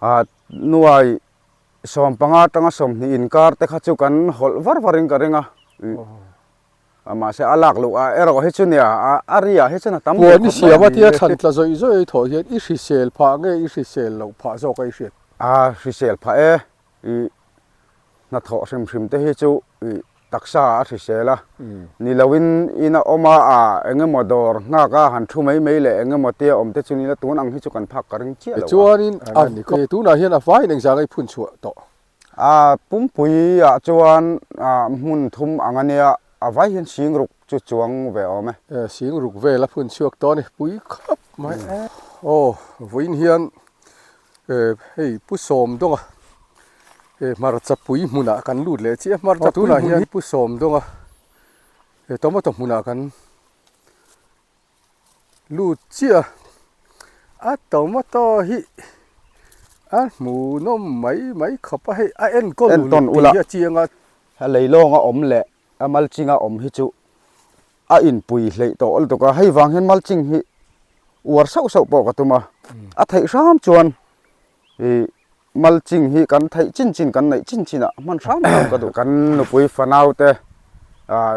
A nuai 15 atanga 20 inkar te kha chu kan hawlh var varin ka ring a. Mahse a lak loh ah erawh hi chu nia a ri ah hi chuan a tam ve Puan i khawp mai siam a a tia ni. thlan tla zawih zawih i thawh hian i hrisel phah nge i hrisel loh phah zawk a i hriat? A hrisel phah e, i hnathawh hrim hrim te hi chu i taksa ah a hrisel a, ni lo in in a awm a a eng emaw dawr nghak a han thu mai mai leh eng emaw tia awm te chu ni la tun ang hi chu kan phak ka ring chiah lo a. Tichuanin a tunah hian a vaiin engzah nge i phun chhuah tawh? A pumpui ah chuan hmun thum ang a nia, a vai hian sing ruk chu chuang ve awm e. E, sing ruk vel a phun chhuak tawh a ni, pui khawp mai e. Aw, vawiin hian e hei Pu Sawmdawnga e hmarcha pui hmunah kan lut leh chiah a, hmarcha pui hmun hian Pu Sawmdawnga e tomato hmunah kan lut chiah a, a tomato hi a hmuhnawm mai mai khawp a, hei a enkawl Entawn uluk ula. tih hi a chiang a. A leilawnga awm leh a mulching-a awm hi chu a inpui hleih tawh lutuk a, hei vang hian mulching hi uar sauh sauh pawh ka tum a, a theih hram chuan ih Mulching hi kan theih chin chin, kan neih chin chinah hman hram hram ka duh. Kan nupui fanaute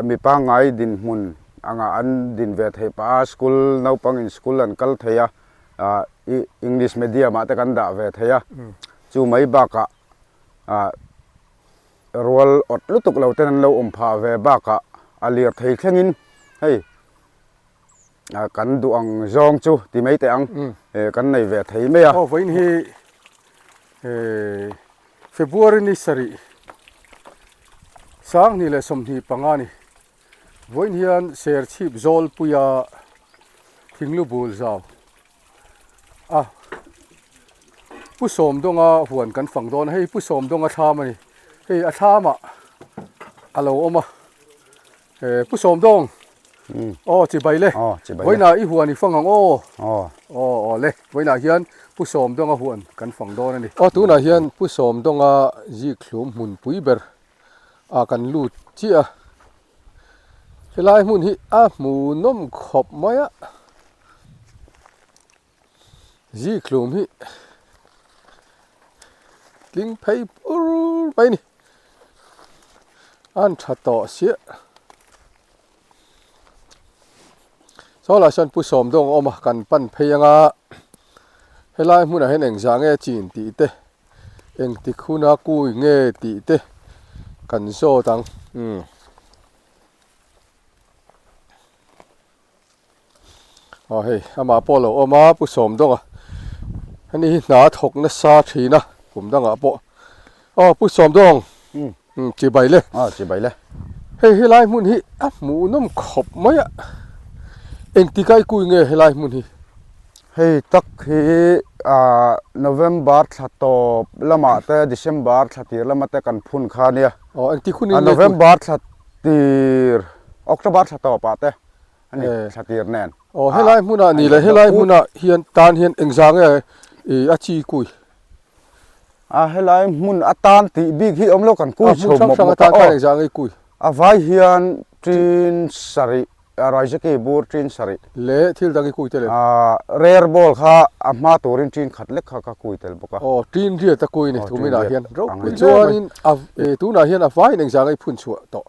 mi pangngai dinhmun angah an din ve theih pah a, school naupangin school an kal thei a, English medium ah te kan dah ve thei a, chu mai bakah rual awt lutuk lo ten an lo awm phah ve bakah a lirthei thlengin hei kan duh ang zawng chu ti mai teh ang kan nei ve thei mai a. Aw vawiin hi February ni sarih 2025 a ni. Vawiin hian Serchhip Zawlpuia thinglu bul zau a Pu Sawmdawnga huan kan fang dawn a, hei Pu Sawmdawnga thlam a ni. Hei a thlamah a lo awm a. Eh, Pu Sawmdawng. Aw, chibai le. Aw, chibai le. Vawiinah i huan i fang ang aw. Aw. Aw, aw le. Vawiinah hian Pu Sawmdawnga huan kan fang dawn a ni. Aw, tunah hian Pu Sawmdawnga zikhlum hmunpui ber ah kan lut chiah a. Helai hmun hi a hmuhnawm khawp mai a. Zikhlum hi tling phei pur mai a ni a an tha tawh siah saw lah sawn pu sawmdawng a awm a kan pan phei anga helai hmunah hian engzah nge chin tih te engtik huna kui nge tih te kan zawt ang umm. Aw hei amah pawh a lo awm a Pu Sawmdawnga ani hi hna a thawk nasa thin a kum dangah pawh aw Pu Sawmdawng umm chibai le aw chibai le hei helai hmun hi a hmuhnawm khawp mai a engtik a i kui nge helai hmun hi hei tak hi ah November thla tawp lamah te December thla tir lamah te kan phun kha ania aw engtik hun in nge November thla tir October thla tawpah te a ni thla tir nen. Aw helai hmunah ni leh helai hmunah hian tan hian engzah nge i a chi kui? A helai hmun atan tih bik hi awm lo kan kui chho mawp mawp a aw. Engzah nge i kui? A vai hian tin sarih Raizaki bur tin sarih. Leh thil dang i kui tel em? A rare ball kha a hma turin tin khat lek kha ka kui tel bawk a. Aw tin riat a kui ni tuminah hian ropui chuanin a tunah hian a vaiin engzah nge i phun chhuah tawh?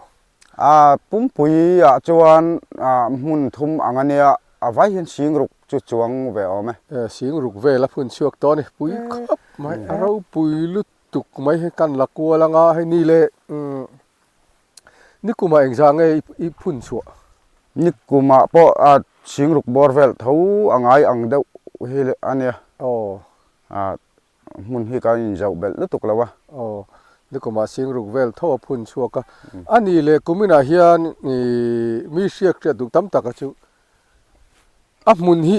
A pumpui ah chuan hmun thum ang a nia, a vai hian sing ruk chu chuang ve awm e. E, sing ruk vel a phun chhuak tawh a ni, pui khawp mai, a ropui lutuk mai hei kan la kual anga hei ni le nikumah engzah nge i phun chhuah? Nikumah pawh sing ruk bawr vel tho a ngai ang deuh hi a nia. Aw. Hmun hi kan inzauh belh lutuk lo a. Aw, nikumah Singruk vel tho a phun chhuak a. A ni leh kuminah hian mi hriak hriat duh tam taka chu a hmun hi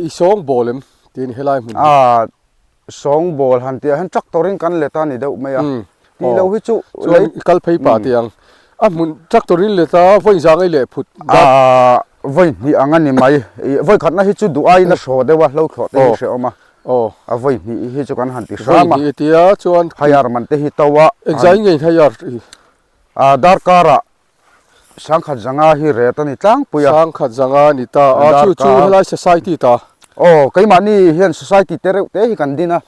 i sawngbawl em tih a ni helai hmun hi. A, sawngbawl han tih ah hian tractor in kan let a ni deuh mai a. Tih loh hi chu Chuan i kal phei pah tih ang. A hmun tractor in let a vawi zang ei leh phut dat. A, vawi hnih ang a ni mai. Vawi khatna hi chu duh aiin a hraw deuh a, hlo thlawh te hi hrehawm a. Aw. A vawi hnih hi chu kan han ti hram a. Vawi hnih tia chuan. Hayar man te hi to a. Engzai nge in hayar hi? A darkar ah sangkhat zanga hi ret a ni tlangpui a. Sangkhat zanga a ni ta a. Chu chu helai society ta. Aw, keimahni hian society te reuh te hi kan din a,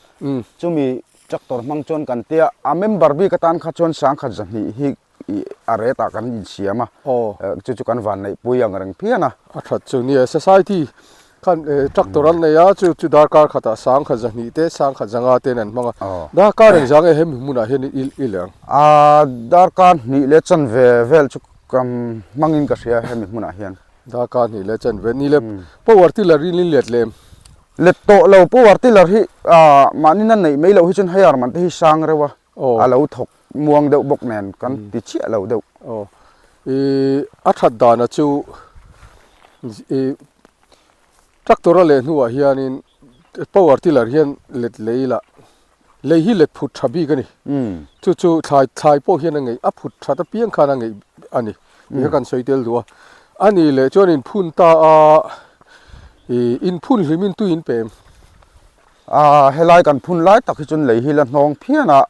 chumi tractor hmang chuan kan tia, a member bik atan kha chuan sangkhat zahnih hi a ret ah kan insiam a, chu chu kan vanneihpui ang reng phian a. A that chu nia, society khan tractor an nei a, chu chu darkar khatah sangkhat zahnih te sangkhat zanga ten an hmang a, darkar engzah nge hemi hmunah hian i leng? A darkar hnih leh chanve vel chu ka hmangin ka hria hemi hmunah hian. Darkar hnih leh chanve ni le power tiller hi in let lem. Let tawh lo power tiller hi mahni na neih mai loh hi chuan hei arman te hi sang reuh a, a lo thawk muang deuh bawk nen kan ti chiah lo deuh. Aw i a that dana chu i tractor a leh hnuah hianin power tiller hian let leh ila Lei hi let phut tha bik a ni. Chu chu thlai thlai pawh hian a ngeih, a phut that apiang khan a ngeih a ni tih kha kan sawi tel duh a. A nih leh chuan inphun ta a, ih inphun hlimin tui in pem. A helai kan phun lai tak hi chuan lei hi la hnawng phian a,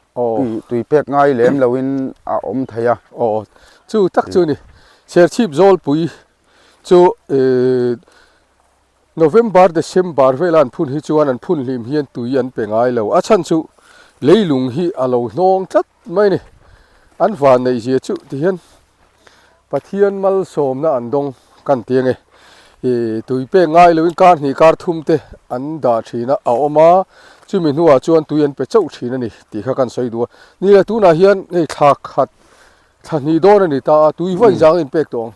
ih tui pek ngai lem loin a awm thei a. Aw chu tak chu a ni. Serchhip Zawlpui chu ih November, December vela an phun hi chuan an phun hlim hian tui an pe ngai lo. A chhan chu leilung hi a lo hnawng tlat mai a ni. An van neih zia chu ti hian Pathian malsawmna an dawng kan ti ange. Ih tui pek ngai loin kar hnih kar thum te an dah thin a, a awm a, chumi hnuah chuan tui an pe chauh thin a ni tih kha kan sawi duh a. Ni le tunah hian hei thla khat thla hnih dawn a ni ta a, tui vawi zang a inpek tawh ang.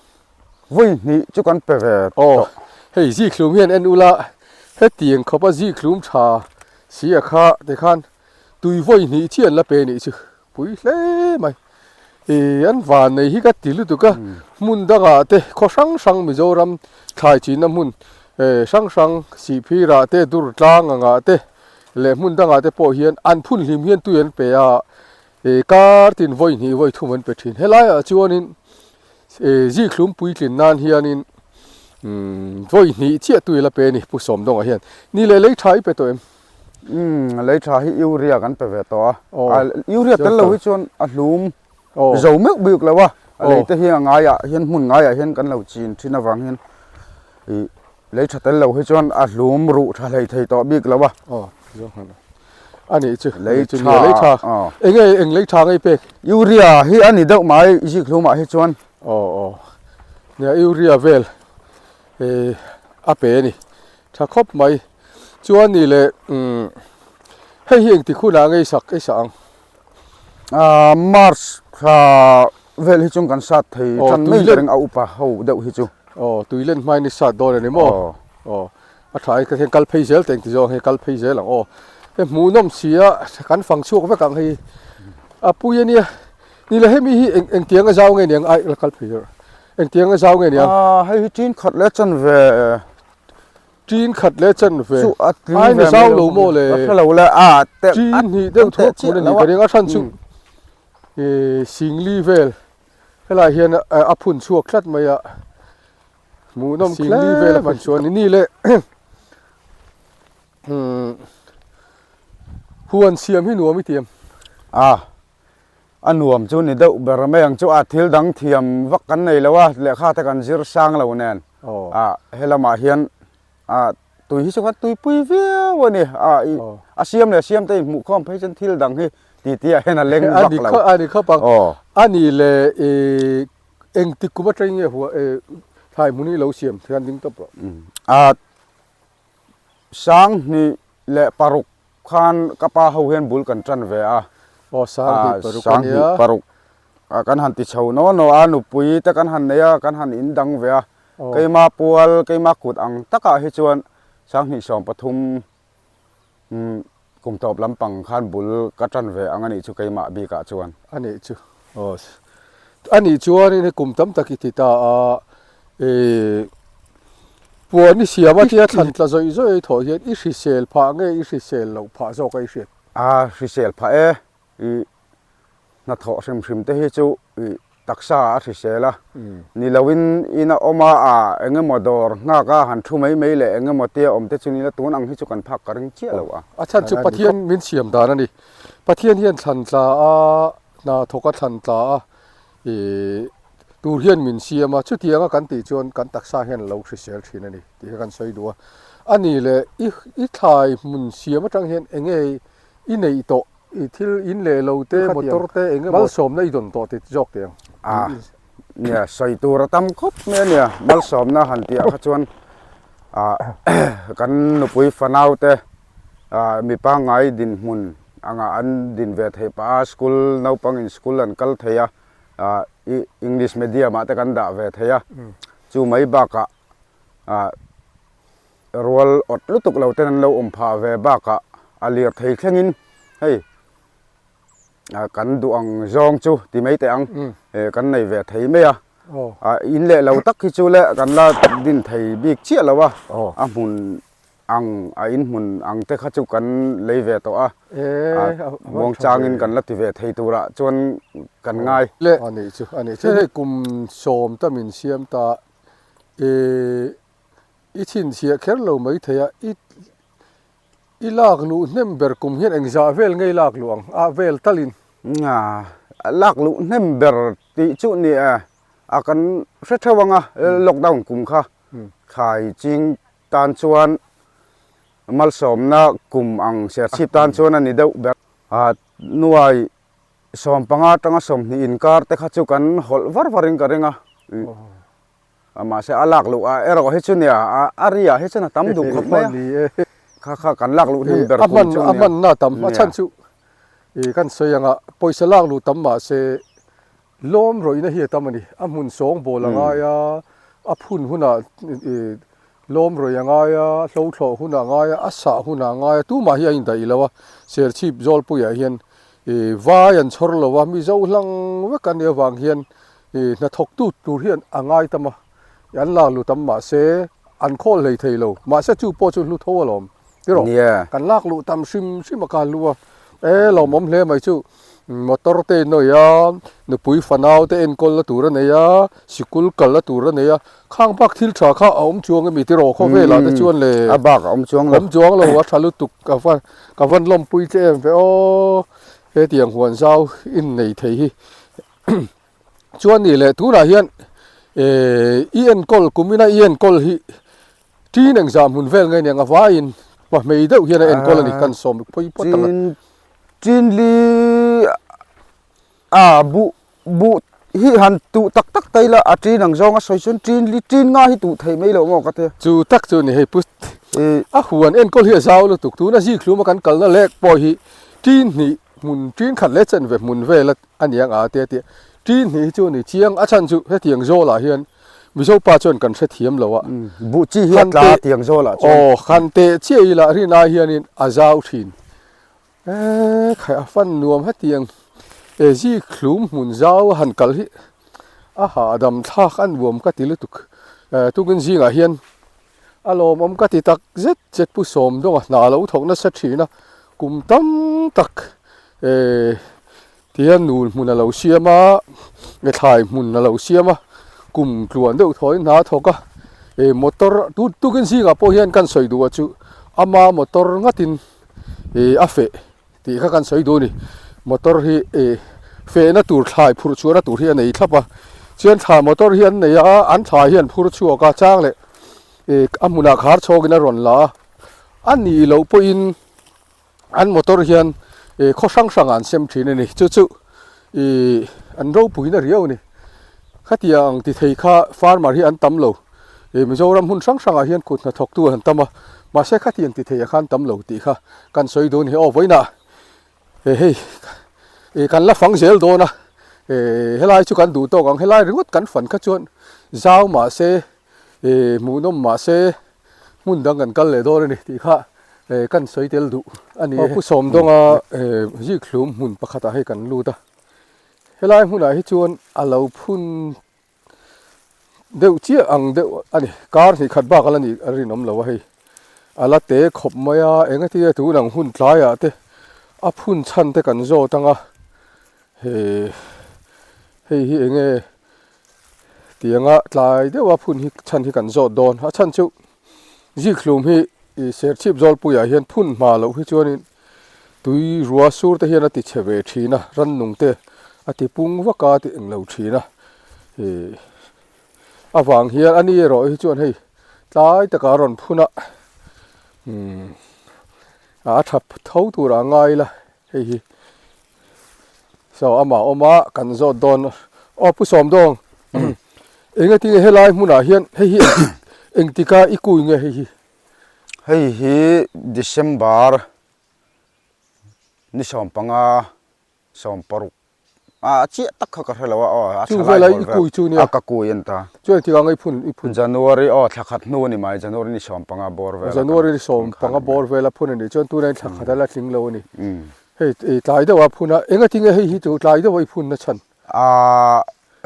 Vawi hnih chu kan pe ve tawh. Hei zikhlum hian en ula, hetiang khawpa zikhlum tha si a kha tikhan tui vawi hnih chiah an la pe nih chu pui hle mai. Ih an van nei hi ka ti lutuk a, hmun dangah te khaw hrang hrang Mizoram thlai chinna hmun hrang hrang Sihphirah te Durtlang angah te leh hmun dangah te pawh hian an phun hlim hian tui an pe a, ih kar tin vawi hnih vawi thum an pe thin. Helaiah chuanin Zikhlum puitlin nan hianin vawi hnih chiah tui la pe a ni Pu Sawmdawnga hian. Ni leh lei tha i pe tawh em? Umm lei tha hi urea kan pe ve tawh a. Urea tel lo hi chuan a hlum zo meuh bik lo a. A lei te hi a ngaiah hian hmun ngaiah hian kan lo chin thin avang hian lei tha tel lo hi chuan a hlum ruh tha hlei thei tawh bik lo a. A nih chu lei tha lei tha enge eng lei tha ngei pek urea hi a ni deuh mai zikhlumah hi chuan aw aw nia urea vel eh a pe a ni tha khawp mai chuan ni leh umm hei hi engtik hunah ngei sak ei sak ang ah march thla vel hi chuan kan sat thei tan mai ka ring a upa ho deuh hi chu aw tuilen hmain i sat dawn a ni maw aw A tha e ka hian kal phei zel teng ti zawng hei kal phei zel ang aw. Hei hmuhnawm si a kan fang chhuak vek ang hei a pui a nia. Ni le hemi hi eng engtiang a zau nge niang ai la kal phei rawh. Engtiang a zau nge niang. Ah hei hi tin khat leh chan ve. Tin khat leh chan ve. Chu a tling ve zau lo maw le. Ka hre lo le a te. Tin hnih deuh thuak hmun a ni ka ring a hran chu singli vel helai hian a phun chhuak tlat mai a. Hmuhnawm hle vel a hman chuan ni le huan siam hi nuam i tiam. A a nuam chu ni deuh ber mai ang chu a thil dang thiam vak kan nei lo a lehkha te kan zir sang lo nen a helamah hian a tui hi chu kan tuipui viau a ni a a siam leh siam te inhmuh khawm phei chuan thil dang hi titi ah hian a leng vak lo a ni khawp ang a ni le Engtik kum atang nge hua e thlai hmun hi lo siam thian ding tawp rawh. A Sanghnih leh paruk khan ka pa ho hian bul kan tan ve a. Aw Sanghnih paruk a nia. Sanghnih paruk a kan han ti chho naw naw a, nupui te kan han nei a, kan han in dang ve a. Keima pual, keima kut ang takah hi chuan Sanghnih 13 Umm kum tawp lampang khan bul ka tan ve ang a nih chu keimah bikah chuan. A nih chu aw a nih chuanin hei kum tam tak i ti ta a ih puan i siam a tia thlan tla zawih zawih a i thawh hian i hrisel phah nge i hrisel loh phah zawk a i hriat? A hrisel phah e ih hnathawh hrim hrim te hi chu ih taksa a hrisel a, ni loin in a awm a, a eng emaw dawr nghak a han thu mai mai leh eng emaw tia awm te chu ni la tun ang hi chu kan phak ka ring chiah lo a. A chhan chu Pathian min siam dan a ni. Pathian hian thlan tla a, hna thawk a thlan tla a, ih tur hian min siam a, chutianga kan tih chuan kan taksa hian a lo hrisel thin a ni tih kha kan sawi duh a. A nih leh i i thlai hmun siam atang hian eng nge i neih tawh i thil in leh lo te motor te eng nge malsawmna i dawn tawh tih zawk teh ang. A nia sawi tur a tam khawp mai a nia malsawmna han tih ah kha chuan ah kan nupui fanau te ah mi pangngai dinhmun angah an din ve theih pah a school naupang in school an kal thei a ah English medium ah te kan dah ve thei a chu mai bakah ah rual awt lutuk lo ten an lo awm phah ve bakah a lir thei thlengin hei ah kan duh ang zawng chu ti mai teh ang eh kan nei ve thei mai a ah in leh lo tak hi chu le kan la din thei bik chiah lo a a hmun ang a in hmun ang te kha chu kan lei ve tawh a muangchangin kan la ti ve thei turah chuan kan ngai. A nih chu a nih chu hei kum sawm ta min siam ta Ehh i chhinchhiah kher lo mai thei a, i i lak luh hnem ber kum hian engzah vel nge i lak luh ang a vel talin? Nga lak luh hnem ber tih chu ni e, a kan hre theuh ang a, lockdown kum kha thlai ching tan chuan malsawmna kum ang serchhip tan chuan a ni deuh ber. A nuai 15 atanga 20 inkar te kha chu kan hawlh var varin ka ring a, mahse a lak luh ah erawh hi chu nia a ri ah hi chuan a tam duh khawp mai a, kha kha kan lak luh hnem ber kum chu nia. A hmanna tam a chhan chu kan sawi ang a, pawisa lak luh tam mahse lawm rawihna hi a tam a ni, a hmun sawng bawl a ngai a, a phun hunah Lawm rawih a ngai a, hlo thlawh hun a ngai a, a sah hun a ngai a, tumah hi a indaih lo a, Serchhip Zawlpuiah hian ih vai an chhawr lo a, Mizo hlang vek an nih avang hian ih hnathawktu tur hian a ngai tam a, an lak lu tam mahse an khawl hlei thei lo, mahse chu pawh chu hlu tho alawm tiraw? Kan lak luh tam hrim hrim a kal lu a, e lawmawm hle mai chu. Motor te in awih a, nupui fanau te enkawl la tur a nei a, sikul kal la tur a nei a, khang bak thil tha kha a awm chuang emi tiraw khawvelah te chuan le A bak a awm chuang lo. Awm chuang lo a tha lutuk ka van ka van lawmpui che em ve aw hetiang huan zau in nei thei hi chuan nih leh tunah hian eh i enkawl kumina i enkawl hi Ṭin engzah hmun vel nge niang a vaiin pahmei deuh hian a enkawl a ni kan sawm phawi phawt ang a. Ṭin ṭin li a buh buh hi han tuh tak tak ta ila a ṭin ang zawng a sawi chuan ṭin li ṭin nga hi tuh theih mai loh maw ka ti. Chu tak chu ni hei pu a huan enkawl hi a zau lutuk tuna zikhlum a kan kalna lek pawh hi ṭin hnih hmun ṭin khat leh chen ve hmun vel a niang a te a tia ṭin hnih hi chu a ni chiang a chhan chu hetiang zawlah hian Mizo pa chuan kan hrethiam lo a. Buh chi hi a tla tiang zawl ah chuan. Aw, han teh chiah ila rin ai hianin a zau thin. E khai a fan nuam hetiang e zik thlum hmun zau a han kal hi a hahdam thlak a nuam ka ti lutuk. E tukin zingah hian a lawmawm ka ti tak zet zet Pu Sawmdawnga hna lo thawk nasa thin a, kum tam tak e Tihian nul hmun a lo siam a, nge thlai hmun a lo siam a, kum tluan deuh thawiin hna a thawk a, ih motor tut tukin zingah pawh hian kan sawi duh a chu ama motor ngatin ih a feh tih kha kan sawi duh a ni. Motor hi ih fehna tur thlai phurh chhuahna tur hi a nei thlap a, chuan thla motor hi an nei a, an thlai hi an phur chhuak a, chang leh ih a hmunah khar chhawkin a rawn la a, a nih loh pawhin. An motor hian ih khaw hrang hrangah an sem thin a ni. Chu chu ih an ropuina riau a ni. Khatiang ang ti thei kha farmer hi an tam lo. Ih Mizoram hmun hrang hrangah hian kut hnathawktu an tam a, mahse khatiang ti thei ah khan tam lo tih kha kan sawi dawn hi. Aw vawiinah eh hei ih kan la fang zel dawn a, eh helai chu kan duh tawk ang. Helai ringawt kan fan kha chuan zau mahse eh hmuhnawm mahse hmun dang kan kal leh dawn a ni tih kha eh kan sawi tel duh a ni. Pu Sawmdawnga eh zikhlum hmun pakhatah hei kan lut a, helai hmunah hi chuan a lo phun deuh chiah ang deuh a ni, kar hnih khat bak a la nih a rinawm lo a hei, a la te khawp mai a, engatinge tun ang hun tlaiah te a phun chhan te kan zawt ang a, he hei hi enge Tianga tlai deuha phun hi chhan hi kan zawt dawn. A chhan chu zikhlum hi ih serchhip zawlpuiah hian phun hma loh hi chuanin tui rua sur te hian a ti chhe ve thin a, rannung te a ti pung vak a, a ti englo thin a. Ih avang hian a ni erawh hi chuan hei tlai takah a rawn phun a. Umm a tha tho turah a ngai ila hei hi saw amah awm a kan zawt dawn aw pu sawm dawng eng atinge helai hmunah hian hei hi engtika i kui nge hei hi hei hi December ni 15 16 A chiah tak kha ka hre lo a aw a Chu tha lai i kui chu nia. A ka kui an ta. Chu engtik ah nge i phun i phun? January aw thla khat hnu a ni mai January ni 15 bawr vel a kan January ni 15 bawr vel a phun a nih chuan tunah hian thla khat a la tling lo a ni. Hei i tlai deuh a phun a engatinge hei hi chu tlai deuh a i phun na chhan? A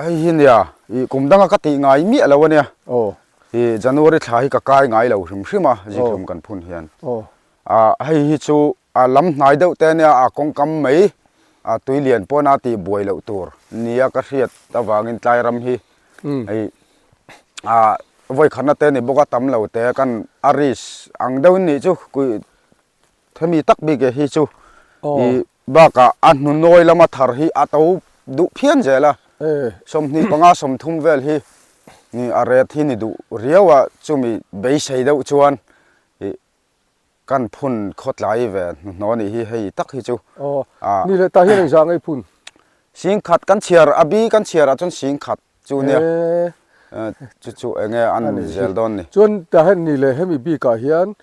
hei hi nia i kum danga ka tih ngai miah lo a nia. Aw. I January thla hi ka kai ngai lo hrim hrim a zikhlum kan phun hian. Aw. A hei hi chu A lam hnai deuh te ania a kawngkam mai a tui lian pawn a tih buai loh tur nia ka hriat avangin tlai ram hi hei a vawi khatna te ni bawk a tam lo te kan a risk ang deuh in nih chu kui hemi tak bik e hi chu ih bakah a hnunawi lama thar hi a to duh phian zel a 25 30 vel hi a ret hi ni duh riau a chumi beisei deuh chuan ih Kan phun khawtlai ve hnuhnawh anih hi hei tak hi chu. Aw, ni leh tah hian engzah ngei phun? Sing khat kan chhiar, a bi kan chhiar ah chuan sing khat chu nia. Chu chu enge an zel dawn ni. Chuan tah hian ni leh hemi bik ah hian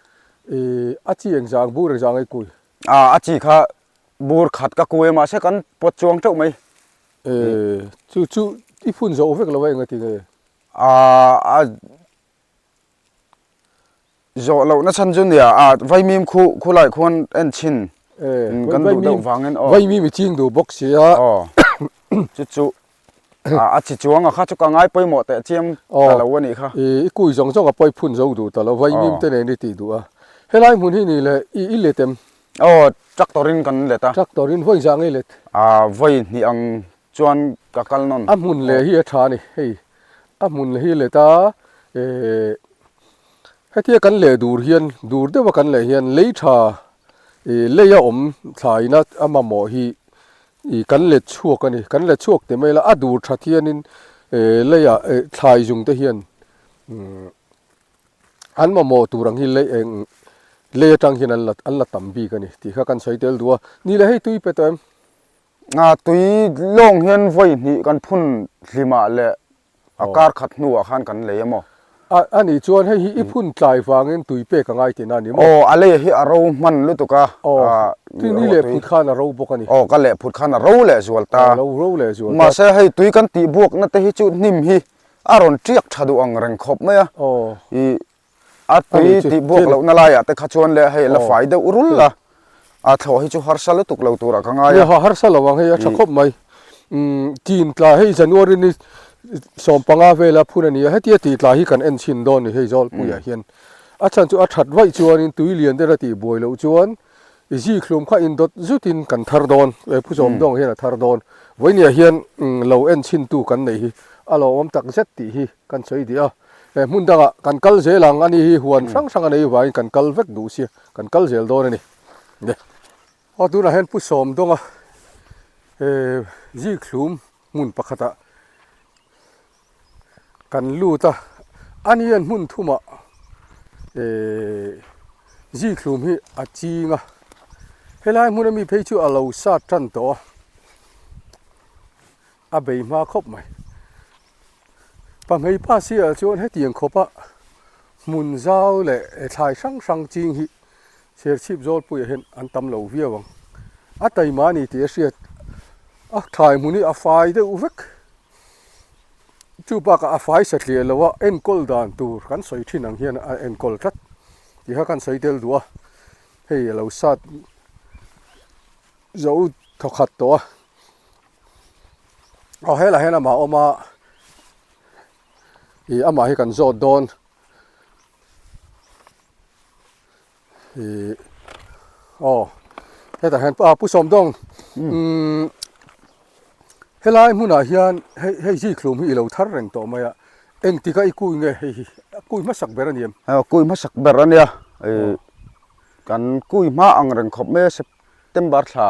a chi engzah ang bur engzah ngei kui? A chi kha bur khat ka kui a mahse kan pawt chuang teuh mai. Chu chu i phun zawh vek lo a engati nge? A Zawh loh na chhan chu nia a vaimim khu khulai khuan en chhin kan duh deuh vangin aw. Vaimim i ching duh bawk si a. Aw chu chu a chi chuang a kha chu ka ngai pawimawh teh chiam ta lo a nih kha. I kui zawng zawng a pawi phun zo duh ta lo vaimim te nen i tih duh a. Helai hmun hi ni le i let em? Aw tractor in kan let a. Tractor in vawi zah ngei let? A vawi hnih ang chuan ka kal nawn. A hmun leh hi a tha a ni hei a hmun hi let a eh hetia kan leh dur hian dur deuh a kan leh hian lei tha ih lei a awm thlaina a mamawh hi ih kan let chhuak a ni kan let chhuak teh mai la a dur that hianin eh leiah eh thlai zung te hian umm an mamawh tur ang hi lei eng lei atang hian an la an la tam bik a ni tih kha kan sawi tel duh a ni le hei tui pe tawh em. A tui lawng hian vawi hnih kan phun hlimah leh a kar khat hnuah khan kan lei emaw? A a nih chuan hei hi i phun tlai vangin tui pek a ngai tihna a ni maw? Aw, a lei hi a ro hman lutuk a. Aw, tui ni leh phut khan a ro bawk a ni. Aw, ka leh phut khan a ro leh zual ta. Aw, lo ro leh zual ta. Mahse hei tui kan tih buakna te hi chu hnim hi a rawn tiak tha duh ang reng khawp mai a. Aw. I A tui tih buak lohna laiah te kha chuan leh hei la fai deuh rul a, a thlawh hi chu harsa lutuk lo turah ka ngai a. Nia harsa lo ang hei a tha khawp mai. Umm tin tla hei January ni 15 vela phun a ni a, hetia tih tla hi kan en chhin dawn ni hei Zawlpuiah hian. A chhan chu a that vaih chuanin tui lian deuh a tih buai loh chuan i zik hlum kha indawt zutin kan thar dawn, Pu Zawmdawng hian a thar dawn. Vawinia hian lo en chhintu kan nei hi a lo awm tak zet tih hi kan sawi dih a. He hmun dangah kan kal zel ang a ni hi huan hrang hrang a nei vangin kan kal vek duh sia kan kal zel dawn a ni. Aw tunah hian Pu Sawmdawnga Zikhlum hmun pakhatah kan lut a, ani hian hmun thumah Zikhlum hi a ching a, helai hmun ami phei chu a lo sat tan tawh a, a bei hma khawp mai. Pahmei pa siah chuan hetiang khawpa hmun zau leh thlai hrang hrang ching hi Serchhip Zawlpuiah hian an tam lo viau ang. A taima a ni tih a hriat. A thlai hmun hi a fai deuh vek. Chu bakah a fai satliah lo a, enkawl dan tur kan sawi thin ang hian a enkawl tlat tih kha kan sawi tel duh a. Hei a lo sat zo thawkhat tawh a. Aw helaiah hian amah a awm a, ih amah hi kan zawt dawn. Ih aw hetah hian ah pu Sawmdawng umm helai hmunah hian hei hei zikhlum hi i lo thar reng tawh mai a engtik a i kui nge hei hi a kui hmasak ber a ni em? Aw kui hmasak ber a nia ih kan kui hma ang reng khawp mai a September thla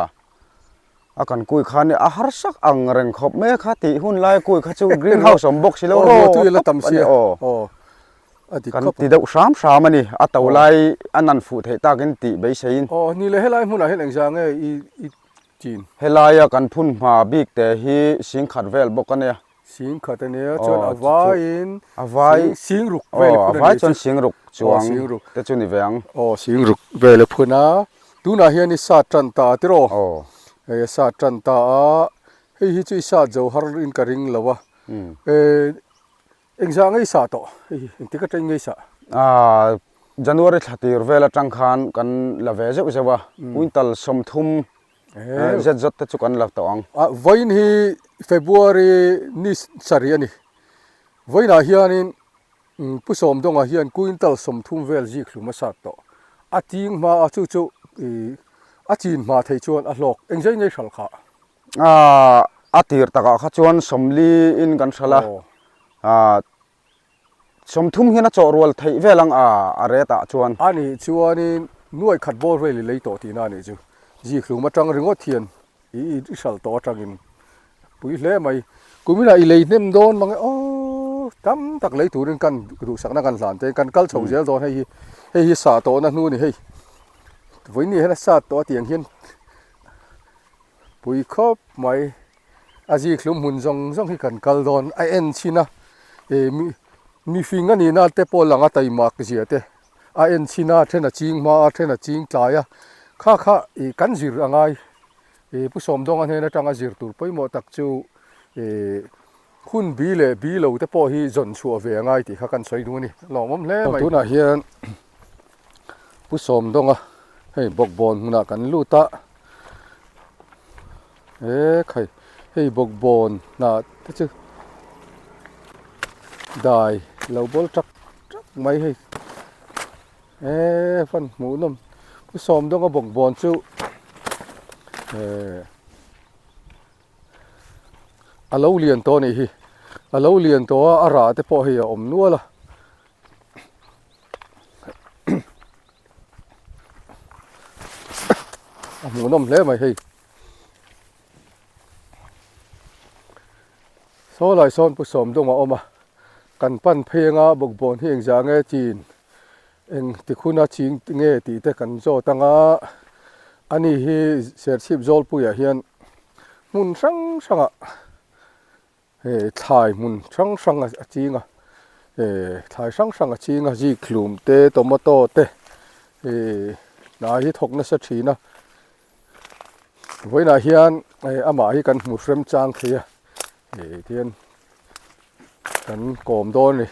a kan kui kha nia a harsak ang reng khawp mai a kha tih hun lai a kui kha chu green house awm bawk si lo rawh tawp a ni aw. A dik Kan khawp ti a. deuh hram hram a ni. A to Aw. lai a nan fuh theih takin tih beiseiin. Aw, ni leh helai hmunah hian engzah nge i i chin? Helaia kan phun hma bik te hi singkhat vel bawk a nia. Singkhat a nia, chuan a vaiin a vai singruk vel i phun a nia. Aw, a vai chuan singruk chuang te chu ni ve ang. Aw, singruk vel i phun a. Tunah hian i sat tan ta a tiraw? Aw. Hei a sat tan ta a, hei hi chu i sat zo har in ka ring lo a. Engzah ngei sah tawh? Hei hi engtik atang ngei sah? Aaa January thla tir vel atang khan kan la ve zeuh zeuh a, quintal 30 zet zawt te chu kan la tawh ang. A vawiin hi February ni sarih a ni. Vawiinah hianin Pu Sawmdawnga hian quintal 30 vel zik hlum a sat tawh. A ting hma a chu chu a chin hma thei chuan a hlawk. Engzai ngei hralh khah? Aaa a tir takah kha chuan 40 in kan hralh a, aaa 30 hian a chawh rual theih vel ang a a ret ah chuan. A nih chuanin nuai khat bawr vel i lei tawh tihna a nih chu. Zikhlum atang ringawt hian i i hralh tawh atangin pui hle mai. Kuminah i lei hnem dawn mang e aw tam tak lei turin kan duhsakna kan hlan te kan kal chho zel dawn hei hi hei hi sah tawhna hnu a ni hei. Vawiin ni hian a sat tawh a tiang hian. Pui khawp mai, a zikhlum hmun zawng zawng hi kan kal dawn a en chhin a, eh mi mifing a nihna te pawh lang a taimak zia te a en chhin a, then a ching hma a, then a ching tlai a, kha kha ih kan zir a ngai, ih Pu Sawmdawnga hnen atanga zir tur pawimawh tak chu ih hun bi leh bi lo te pawh hi zawn chhuah ve a ngai tih kha kan sawi duh a ni, lawmawm hle mai. Tunah hian Pu Sawmdawnga hei bawkbawn hmunah kan lut a. He khai hei bawkbawn hnah te chu dai lo bawl tak tak mai hei eee fan hmuh nawm Pu Sawmdawnga bawkbawn chu eee a lo lian tawh a nih hi a lo lian tawh a a rah te pawh hei a awm nual a. A hmuhnawm hle mai hei. Saw lai sawn Pu Sawmdawng a awm a, kan pan phei anga bawkbawn hi engzah nge chin eng tikhuna ching nge tih te kan zawt anga ani hi Serchhip Zawlpuiah hian hmun hrang hrangah Hei thlai hmun hrang hrang a ching a, eh thlai hrang hrang a ching a zikhlum te tomato te eh hna hi thawk nasa thin a vawiinah hian eh amah hi kan hmu hrem chang thei a eh tihian kan kawm dawn a ni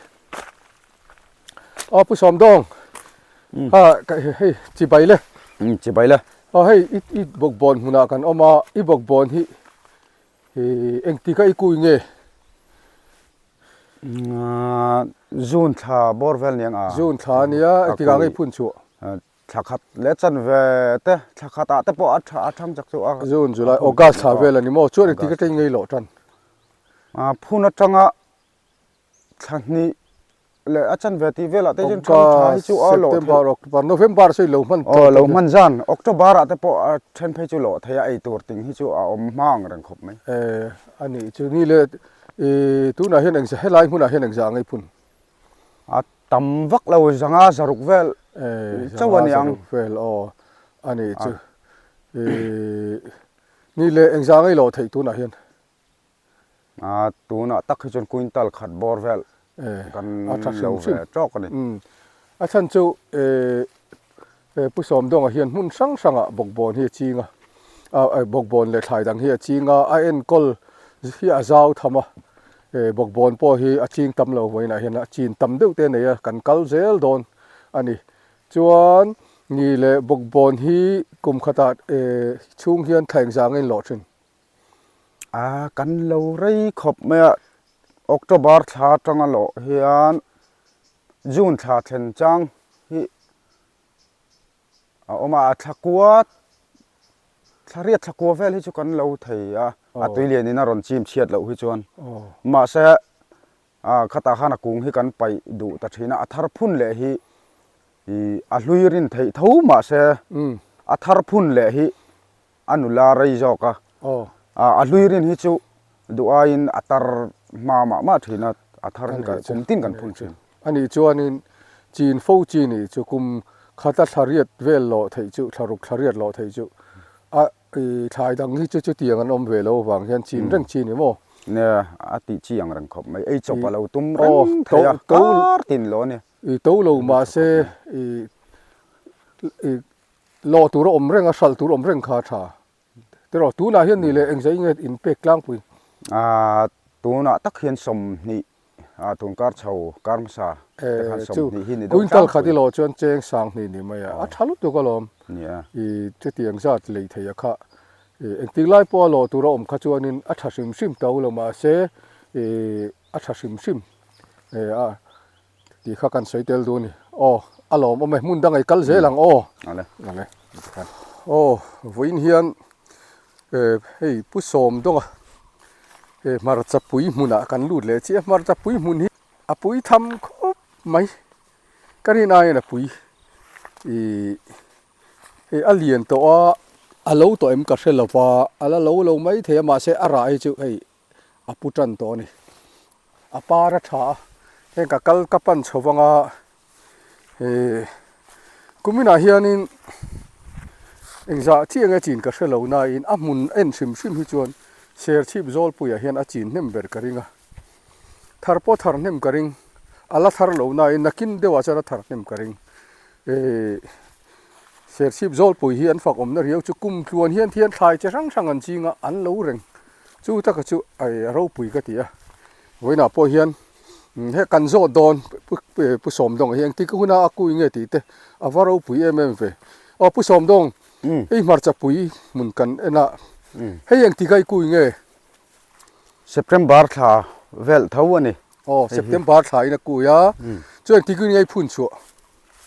aw pu Sawmdawng ha hei chibai le chibai le aw hei i bawkbawn hmunah kan awm a i bawkbawn hi. Ih engtik a i kui nge? June thla bawr vel niang a. June thla a nia, engtik ah nge i phun chhuah? Thla khat leh chan ve te, thla khat ah te pawh a tha a thang chak chu a. June, July, August thla vel a ni maw? Chuan engtik atangin nge i lawh tan? Phun atanga thla hnih leh a chanve tih velah te chuan thang tha hi chu a lawh theih. September, October, November sawi lo hman tawh. Aw lo hman zan, October ah te pawh a then phei chu lawh theih a, ei tur ting hi chu a awm hma ang reng khawp mai. Eh a nih chu ni le ih tunah hian engzah helai hmunah hian engzah ang ei phun? A tam vak lo zanga zaruk vel chauh a ni ang. Eh zanga zaruk vel aw a nih chu ih ni le engzah ang ei lawh theih tunah hian? A tunah tak hi chuan quintal khat bawr vel kan lo ve tawk a ni. A chhan chu Pu Sawmdawnga hian hmun hrang hrangah bawkbawn hi a ching a, bawkbawn leh thlai dang hi a ching a, a enkawl hi a zau tham a, bawkbawn pawh hi a ching tam lo vawiinah hian a chin tam deuh te a nei a, kan kal zel dawn a ni. Chuan ni leh bawkbawn hi kum khatah chhung hian thla engzah angin lawh thin. A kan lo rei khawp mai a, October thla atanga lawh hian June thla thlen chang hi a awm a, a thla kua thla riat thla kua vel hi chu kan lo thei a, a tui lianin a rawn chim chhiat loh hi chuan mahse A khatah khan a kung hi kan paih duh ta thin a, a thar phun leh hi ih a hlui rin theih tho mahse a thar phun leh hi a nula rei zawk a, a hlui rin hi chu duh aiin a tar hma mah mah thin a, a thar hi kum tin kan phun thin. Anih chuanin chin fo chi nih chu kum khata thla riat vel lawh theih chu, thla ruk thla riat lawh theih chu a thlai dang hi chu chutiang an awm ve lo avang hian chin reng chi ni maw? Nia, a tih chi ang reng khawp mai. Ei chawp a lo tum reng thei a, kar tin lo a ni. I to lo mahse i lawh tur a awm reng a, hralh tur a awm reng kha a tha. Tiraw, tunah hian ni leh engzah nge in pek tlangpui? Aaa, tunah tak hian 20, aa tun kar chho, kar hmasa te khan 20 hi ni deuh tlangpui. Quintal khat i lawh chuan cheng 20 ni mai a, a tha lutuk alawm. Nia. I chutiang zat lei thei a kha. I engtik lai pawha lawh tur a awm kha chuanin a tha hrim hrim to lo mahse i a tha hrim hrim e a. Tih kha kan sawi tel duh a ni. Aw, a lawm awm e, hmun dang ei kal zel ang aw. Ale. Ale. Aw, vawiin hian eh hei Pu Sawmdawnga eh hmarcha pui hmunah kan lut leh chiah a, hmarcha pui hmun hi a pui tham khawp mai. Ka rin aiin a pui ih hei a lian tawh a, a lo tawh em ka hre lo va, a la lo lo mai thei a, mahse a rah hi chu hei a pu tan tawh a ni. A par a tha a, heng ka kal ka pan chho vang a, eh kuminah hianin engzah chiah nge chin ka hre lo nain a hmun en hrim hrim hi chuan Serchhip Zawlpuiah hian a chin hnem ber ka ring a, thar pawh thar hnem ka ring, a la thar lo nain nakin deuhah chuan a thar hnem ka ring. Eh Serchhip Zawlpui hi an fak awmna riau chu kum tluan hian thian thlai chi hrang hrang an ching a, an lo reng. Chu taka chu a ropui ka ti a, vawiinah pawh hian he kan zawt dawn Pu Sawmdawng hi engtik huna a kui nge tih te a va ropui em em ve. Aw Pu Sawmdawng, hei hmarcha pui hmun kan en a, hei engtik a i kui nge? September thla vel tho a ni. Aw September thla in a kui a, chu engtik nge i phun chhuah?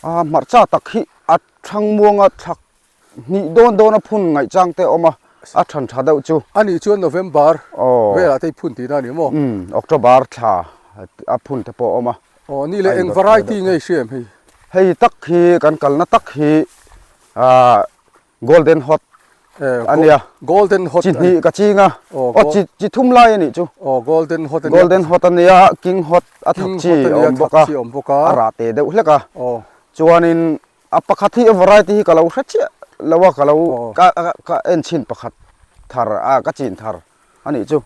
A hmarcha tak hi a thang muanga thlak Hnih dawn dawn a phun ngaih chang te a awm a, a than tha deuh chu. A nih chuan November velah te i phun tihna a ni maw? Umm, October thla a phun te pawh a awm a. Aw, ni leh eng variety nge i hria em hei? Hei tak hi kan kalna tak hi ah Golden Hot a nia. Golden Hot a ni. Chi hnih ka ching a, aw chi chi thum lai a nih chu. Aw, Golden Hot a nia. Golden Hot a nia, King Hot a thak chi a awm bawk a, a rah te deuh hlek a. Chuanin A pakhat hi a variety hi ka lo hre chiah lo a, ka lo ka ka en chhin pakhat thar a ka chin thar a nih chu.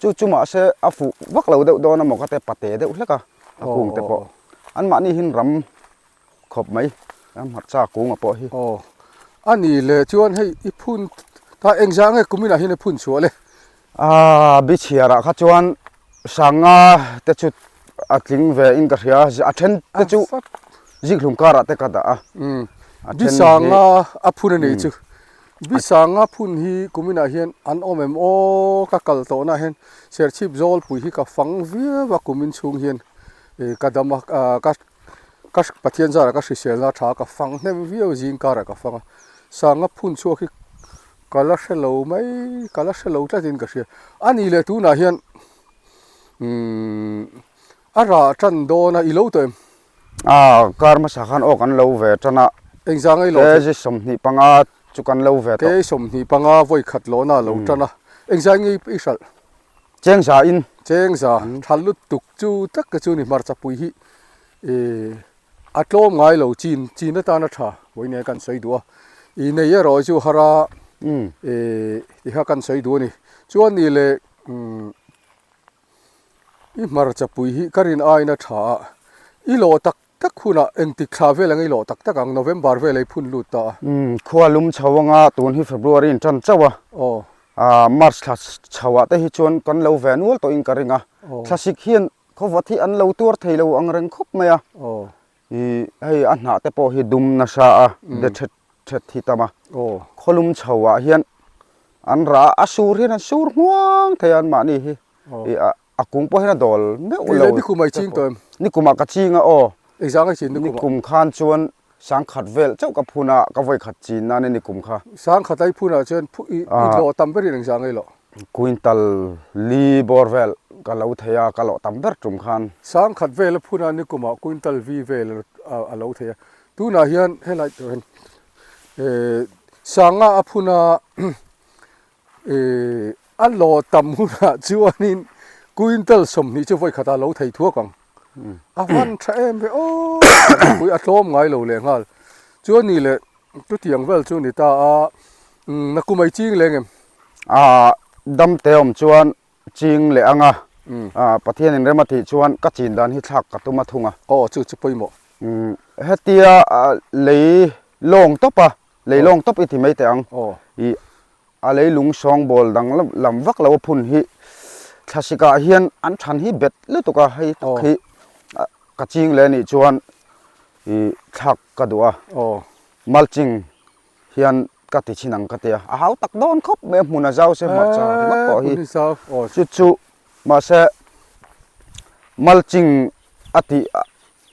Chu chu mahse a fuh vak lo deuh dawn a maw ka te pate deuh hlek a, a kung te pawh. Anmahni hian ram khawp mai a hmarcha kunga pawh hi. Aw a ni le chuan hei i phun ta engzah nge kuminah hian i phun chhuah le? A bichhiarah kha chuan Sanga te chu a tling ve in ka hria, a then te chu zikhlum karah te ka dah a. Bi Sanga a phun a nih chu. Bi Sanga phun hi kuminah hian an awm em aw ka kal tawhna ah hian Serchhip Zawlpui hi ka fang viau a kumin chhung hian ka dam a ka ka Pathian zarah ka hriselna tha ka fang hnem viau zing karah ka fang a. Sanga phun chhuak hi Ka la hre lo mai, ka la hre lo tlatin ka hria. A nih leh tunah hian umm a rah tan dawn a, i lo tawh em? A, kar hmasa khan aw kan lo ve tan a. Engzah nge i lo theih? Kg 25 chu kan lo ve tawh. Kg 25 vawi khat lawhna a lo tan a. Engzah nge i hralh? Chengza in. Chengza, tha lutuk chu tak te chu ni hmarcha pui hi ih. A tlawm ngai lo chin chin atan a tha vawi nen kan sawi duh a, ih nei erawh chu har a ih ti kha kan sawi duh a ni. Chuan ni leh umm i hmarcha pui hi ka rin aiin a tha a, i lawh tak tak hunah engtik thla vel ang i lawh tak tak ang November vel ei phun lut ta a. Umm khua lum chho anga tun hi February in tan chauh a, ah March thla chho ah te hi chuan kan lo ve nual tawhin ka ring a, thlasik hian Khawvat hi an lo tuar thei lo ang reng khawp mai a, ih hei a hnah te pawh hi dum nasa a, de thet thet hi tam a, khawlum chho ah hian an rah a, a sur hian an sur hmuang thei a anmahni hi, ih a kung pawh hian a dawl meuh lo. Nikum ah i ching tawh em? Nikum ah ka ching a aw. Engzang a i chin nikum ah? Nikum khan chuan sangkhat vel chauh ka phun a, ka vawi khat chin nan e nikum kha. Sangkhat a i phun ah chuan i hlawh tam berin engzang a i lawh? Quintal li bawr vel ka lo thei a, ka lawh tam ber tum khan. Sangkhat vel a phun a nikum ah quintal vi vel a lo thei a. Tunah hian helai tur hian sanga a phun a a lawh tam hunah chuanin quintal 20 chu vawi khat a lo thei thuak ang. A van tha em ve aw mipui a tlawm ngai lo leh nghal. Chuan ni leh chutiang vel chu ni ta a, nakum ai ching leng em? Aa dam te awm chuan ching leh ang a, Pathian in rem a tih chuan ka chin dan hi thlak ka tum a thung a. Aw chu chu pawimawh. Hetia lei lawng tawp a, lei lawng tawp i ti mai teh ang. I A leilung sawngbawl dang lam vak lo a phun hi thlasikah hian an than hi bet lutuk a, hei tak hi ka ching leh anih chuan ih thlak ka duh a, mulching hian ka ti chhin ang ka ti a, a hau tak dawn khawp mai a hmun a zau se hmarcha ringawt pawh hi chu chu mahse mulching a tih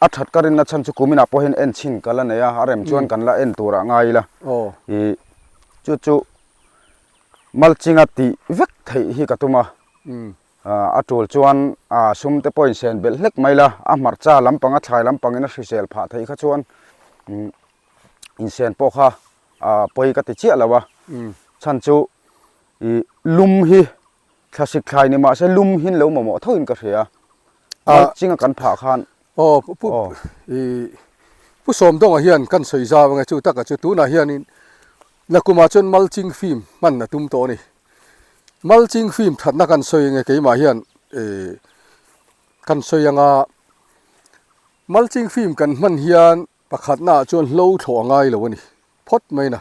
a that ka rinna chhan chu kuminah pawh hian en chhin ka la nei a, a rem chuan kan la en turah ngai ila. Ih chu chu mulching-a tih vek theih hi ka tum a, a tul chuan sum te pawh insen belh hlek mai la, a hmarcha lampang a thlai lampangin a hrisel phah theih kha chuan insen pawh kha pawi ka ti chiah lo a, chhan chu ih lum hi Thlasik thlai ni mahse lum hin lo mamawh tho in ka hria. Mulching a kan phah khan. Aw pu i Pu Sawmdawnga hian kan sawi zau ange chu taka chu tunah hianin nakumah chuan mulching film hman a tum tawh a ni. Mulching film thatna kan sawi ange keimah hian i kan sawi anga mulching film kan hman hian pakhatnaah chuan hlo thlawh a ngai lo a ni. Phawt mai na.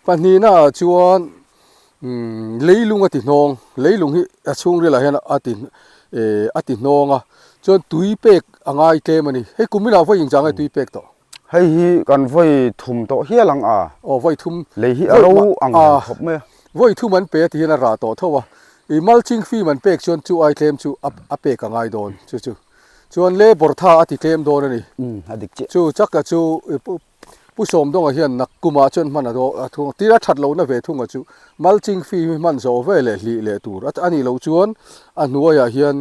Pahnihna ah chuan umm leilung a ti hnawng, leilung hi a chhungril ah hian a ti eh a ti hnawng a, chuan tui pek a ngai tlem a ni. Hei kum inah vawi engchang nge tui pek tawh? Hei hi kan vawi thum tawh hial ang a. Aw vawi thum. Lei hi a ro ang reng khawp mai a. Vawi thum an pe a ti hian a rah tawh tho a. Ih mulching film an pek chuan chu ai tlem chu a a pek a ngai dawn chu chu. Chuan labour tha a ti tlem dawn a ni. Umm a dik chiah. Chu chaka chu Pu Sawmdawnga hian nakkumah chuan hman a daw a thung tir a that lohna ve thunga chu mulching fee hi hman zawh ve leh hlih leh tur a nih loh chuan a hnuaiah hian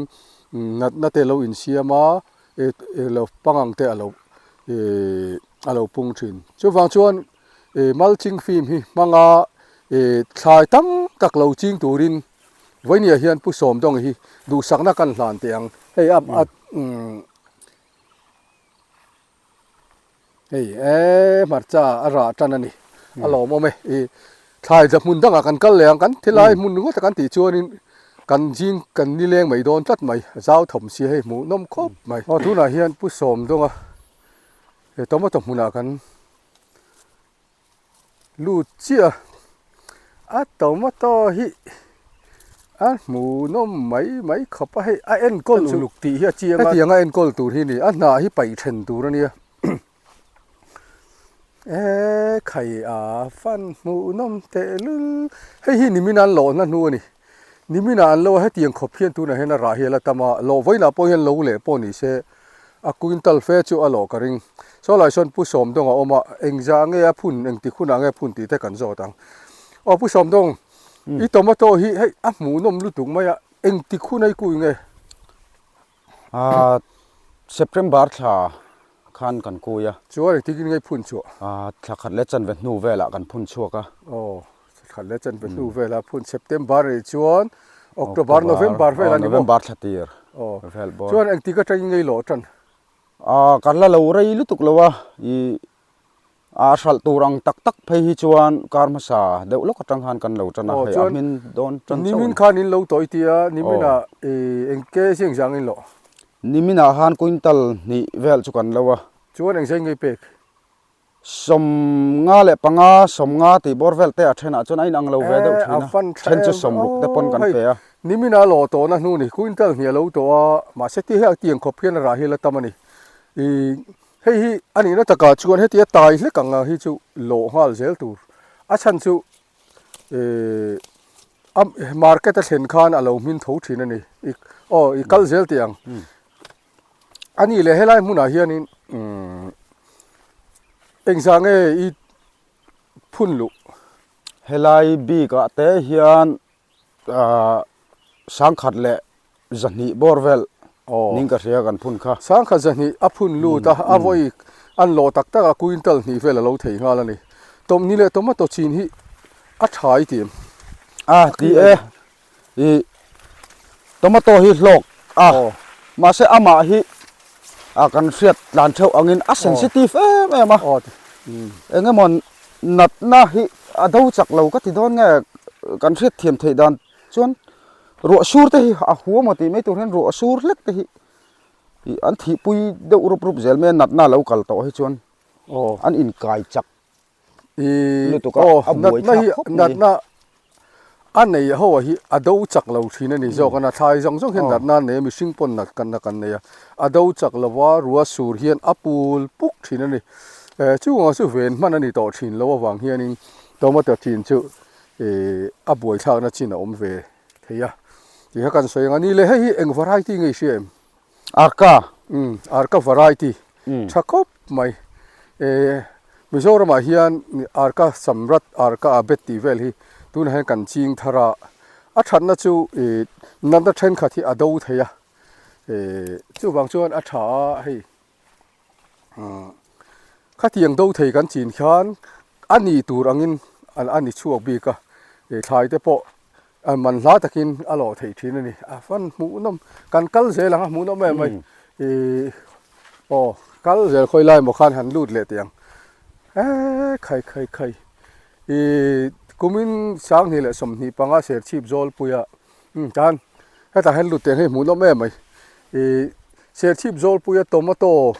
natna te lo insiam a lo pangang te a lo ih a lo pung thin. Chuvang chuan ih mulching film hi hmanga ih thlai tam tak lo ching turin vawinia hian Pu Sawmdawnga hi duhsakna kan hlan teh ang hei a umm. Hei e hmarcha a rah tan a ni a lawmawm e i thlai tla hmun dangah kan kal leh ang kan thilai hmun ringawt a kan tih chuanin kan zing kan ni leng mai dawn tlat mai a zau thawm si hei hmuh nawm khawp mai aw tunah hian pu sawm dawnga he tomato hmunah kan Lut chiah a, a tomato hi a hmuhnawm mai mai khawp a, hei a enkawl uluk tih hi a chiang a, hetiang a enkawl tur hi a ni, a hnah hi paih then tur a nia, e khai a fan hmuhnawm tehlul, hei hi nimin an lawhna hnu a ni, niminah an lo a hetiang khawp hian tunah hian a rah hi a la tam a, lawh vawiinah pawh hian lo leh pawh ni se. A quintal fe chu a lawh ka ring. Saw lai sawn Pu Sawmdawng a awm a, engzah nge a phun, engtik hunah nge a phun tih te kan zawt ang. Aw Pu Sawmdawng, i tomato hi hei a hmuhnawm lutuk mai a, engtik hun a i kui nge? Aa September thla khan kan kui a. Chuan engtik in nge i phun chhuah? Aa thla khat leh chanve hnu velah kan phun chhuak a. Aw thla khat leh chanve hnu velah phun September nih chuan October, November vel a ni maw? November thla tir vel bawr. Chuan engtik atangin ngei lawh tan? Aa kan la lo rei lutuk lo a, ih a hralh tur ang tak tak phei hi chuan kar hmasa deuh lawk atang khan kan lo tan a, hei a hmin dawn tan chauh a ni. Nimin khan in lo tawih ti a, niminah ih engke zing zang in lawh? Niminah khan quintal hnih vel chu kan lo a. Chuan engzai ngei pek? 55, 50 tih bawr vel te a thenah chuan a inang lo ve deuh thin a, then chu 60 te pawn kan pe a. Nimin a lawh tawhna hnu ni, quintal hnih a lo tawh a, mahse ti hei tiang khawp hian a rah hi a la tam a ni. Ih hei hi a nihna takah chuan hetia tai hlek ang hi chu lawh nghal zel tur. A chhan chu ih a market a thlen khan a lo hmin tho thin a ni. Ih aw i kal zel teh ang. A nih leh helai hmunah hianin umm engzah nge i phun luh? Helai bikah te hian ahh sangkhat leh zahnih bawr vel ning ka hria kan phun kha. Sangkhat zahnih a phun lut a, a vawi an lawh tak tak a quintal hnih vel a lo thei nghal a ni. Tawmhni leh tomato chin hi a tha i ti em? A ti e. Ih tomato hi hlawk a mahse amah hi. a kan hriat tlan theuh angin a sensitive em em a. Eng emaw natna hi a do chak lo ka ti dawn nge kan hriat thiam theih dan chuan ruah sur te hi a huam aw tih mai tur hian ruah sur hlek te hi ih an thihpui deuh rup rup zel mai a natna a lo kal tawh hi chuan an inkai chak lutuk a a buai thlak khawp mai. Natna a nei ho ah hi a do chak lo thin a ni zawk a na thlai zawng zawng hian natna an nei a mihring pawn nat kan kan nei a a do chak lo va rua sur hian a pul puk thin a ni eh chungah chu ven hman a ni tawh thin lo avang hianin tomato chin chu eh a buai thlakna chin a awm ve thei a tih kha kan sawi ang a ni le hei hi eng variety nge i hria em? Arka. Umm Arka variety tha khawp mai. Eh Mizoramah hian Arka Samrat, Arka Abet tih vel hi tunah hian kan ching thar a, a thatna chu eh natna thenkhat hi a do thei a, eh chuvang chuan a tha a hei umm khatiang do thei kan chin khan a ni tur angin a ni chhuak bik a, eh thlai te pawh A man hla takin a lawh theih thin a ni. A fan hmuhnawm kan kal zel ang a hmuhnawm em mai. Ih aw kal zel khawi lai maw khan han lut leh teh ang. Eee khai khai khai ih kumin sanghnih leh 25 serchhip zawlpuia umm tan hetah hian lut teh ang hei hmuhnawm em mai. Ih serchhip zawlpuia tomato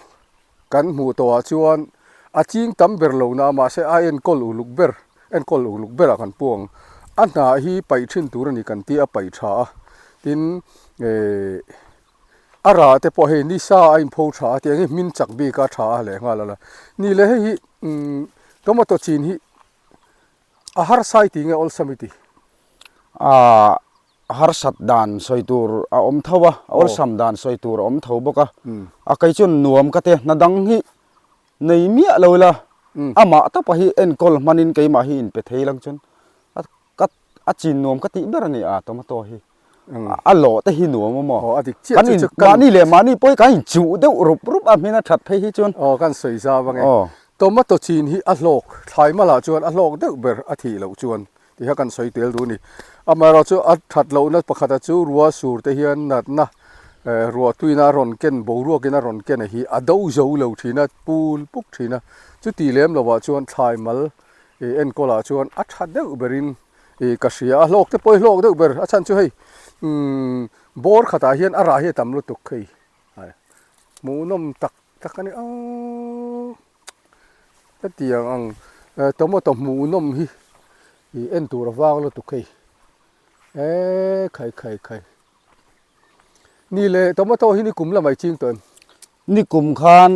Kan hmuh tawhah chuan a ching tam ber lo na mahse a enkawl uluk ber enkawl uluk berah kan pu ang. A hnah hi paih thin tur a ni kan tih a paih tha a, tin eh a rah te pawh hei nisa a inpho tha a tiang hi hmin chak bik a tha a leh nghal a la. Ni leh hei hi umm tomato chin hi a harsa i tih nge awlsam i tih? Aaa harsat dan sawi tur a awm tho a, awlsam dan sawi tur a awm tho bawk a, a kei chuan nuam ka ti a, hna dang hi nei miah lo ila amah tawpa hi enkawl hmanin keimah hi inpe thei lang chuan a ka a chin nuam ka tih ber a ni a tomato hi a lawh te hi nuam a maw kan in mahni leh mahni pawh hi kan inchuh deuh rup rup a hmin a that phei hi chuan aw kan sawi zau ange tomato chin hi a hlawk thlai malah chuan a hlawk deuh ber a thih loh chuan Tih kha kan sawi tel duh a ni. Amaherawhchu chu a that lohna pakhata chu rua sur te hian natna eh ruah tuina a rawn ken boruakin a rawn ken a hi a do zo lo thin a, pul puk thin a. Chuti lem lovah chuan thlai mal ih enkawlah chuan a tha deuh berin ih ka hria a, hlawk te pawh hi hlawk deuh ber a chhan chu hei umm bawr khatah hian a rah hi a tam lutuk hei hmuhnawm tak tak a ni aww. Hetiang ang tomato hmuhnawm hi ih en tur a vang lutuk hei eee khai khai khai ni leh tomato hi nikum lamah i ching tawh em? Nikum khan